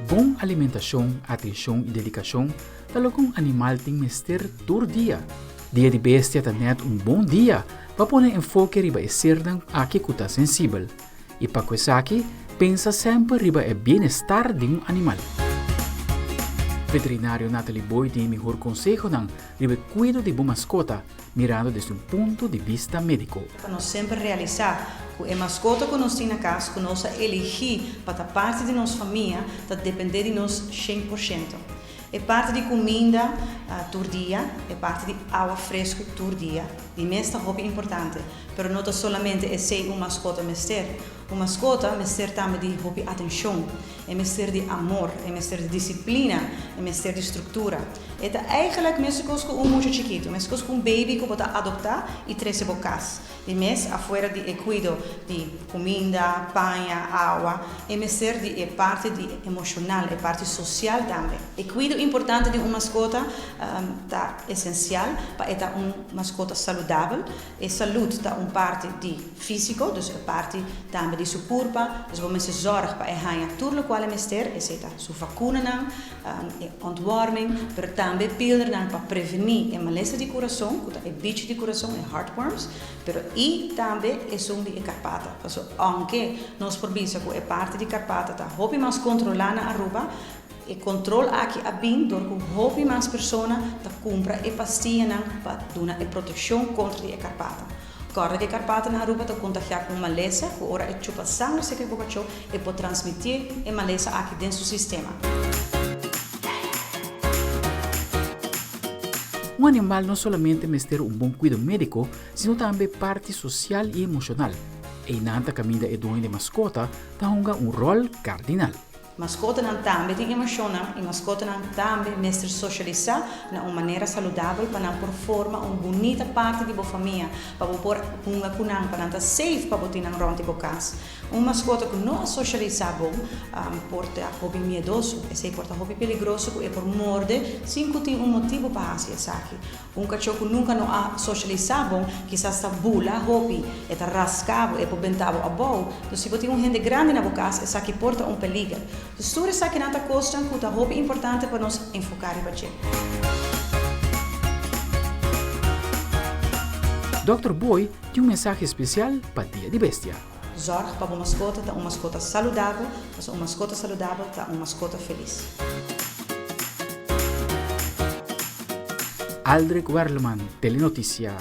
Bon alimentashon, atenshon i dedikashon ta loke un animal tin mester tur dia. Dia di Bestia ta nèt un bon dia pa pone enfoke riba e sernan aki ku ta sensibel. I pa ku esaki, pensa semper riba e bienestar di un animal. Veterinario Nathalie Boy tin e mihor konsehonan riba e kuido di bo maskota mirando desde un punto di bista médiko. Pa nos semper realisá ku e maskota ku nos tin na kas, ku nos a eligí pa ta parti di nos famia, ta dependé di nos 100%. E parti di kuminda tur dia, e parti di awa fresku tur dia, di mes ta hopi importante. Pero no ta solamente esei un maskota mester. Un maskota mester tambe di hopi atenshon, e mester di amor, e mester di disiplina, e mester di struktura. E ta eigenlijk meskos ku un mucha chikitu, meskos ku un baby ku bo ta adoptá i trese bo kas. Di mes, afuera di e kuido di kuminda, paña, awa, e mester di e parti di emoshonal, e parti sosial tambe. E kuido importante di un maskota ta esensial pa e ta un maskota saludabel. E salud ta un parti di fisico, dus e parti tambe di su curpa, dus bo mester zorg pa e haña tur locual e mester, esey ta su vacunanan, e ontworming, pero tambe pildernan pa preveni e malesa di curason, cu ta e bichi di curason, e heartworms, pero y tambe esun di e carpata, paso aunke nos por bisa cu e parti di carpata ta hopi mas controla na Aruba, E control aki a bin dor cu hopi mas persona ta cumpra e pastiyanan pa duna e proteccion contra di e carpata. Corda cu e carpata na Aruba ta contagia cu un malesa cu ora e chupa sanger seca e bocacho e por transmiti e malesa aki den su sistema. Un animal no solamente mester un bon cuido medico, sino tambe parti social y emocional. Eynan ta caminda e dueño di mascota ta hunga un rol cardinal. Maskotanan tambe tin emoshonnan i maskotanan tambe mester sosialisá na un manera saludabel pa nan por forma un bunita parti di bo famia, pa bo por hunga ku nan, pa nan ta safe pa bo tin nan rònt di bo kas. Un maskota ku no a sosialisá bon por ta hopi miedoso, esei por ta hopi peligroso ku e por morde sin ku tin un motibu pa hasi esaki. Un kachó ku nunka no a sosialisá bon kisas ta bula hopi, e ta raska bo, e por benta bo abou. Dus si bo tin un hende grandi na bo kas, esaki por ta un peliger. Dus tur esakinan ta kosnan ku ta hopi importante pa nos enfoká riba dje. Dòkter Boy tin un mensahe spesial pa Dia di Bestia. Zòrg pa bo maskota ta un maskota saludabel, pasobra un maskota saludabel ta un maskota felis. Aldrich Werleman, Telenoticia.